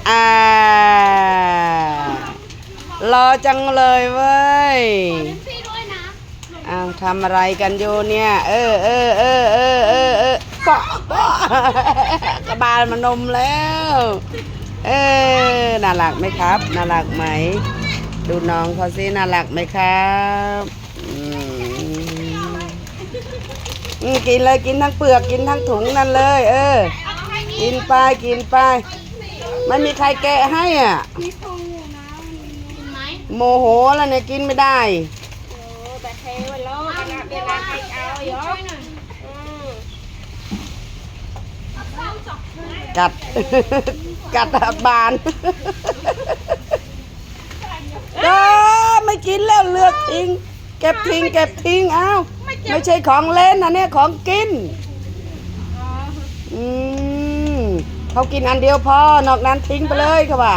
ອ່າ ຫຼໍ່ຈັງເລີຍເວີຍ. ອ້າວ ທຳອະໄລກັນຢູ່ເນຍ? ເອີ ເອີ ເອີ ເອີ ເອີ ເອີ ເກາະ ເກາະ ກະບານມານົມແລ້ວ. ເອີ ໜ້າລັກໄໝຄັບ? ໜ້າລັກໄໝ? ດູນ້ອງເຂົາຊິ ໜ້າລັກໄໝຄັບ? ອືມ ອືມ ກິນເລີຍ ກິນທັງເປືອກ ກິນທັງຖົງນັ້ນເລີຍ. ເອີ ກິນໄປ ກິນໄປ. ມັນມີໃຄແກະໃຫ້ອະ. ໂມໂຫລະເນຍ ກິນໄມ່ໄດ້. ກັດ ກັດບານ. ເອີ ໄມ່ກິນແລ້ວ ເລືອກຖິ້ມ ເກັບຖິ້ມ ເກັບຖິ້ມ. ອ້າວ ໄມ່ໃຊ່ຂອງເຫຼັ້ນ ອັນເນີ້ຍຂອງກິນ. ອືມ ເຂົາກິນອັນດຽວພໍ ນອກນັ້ນຖິ້ມໄປເລີຍ ເຂົາວ່າ.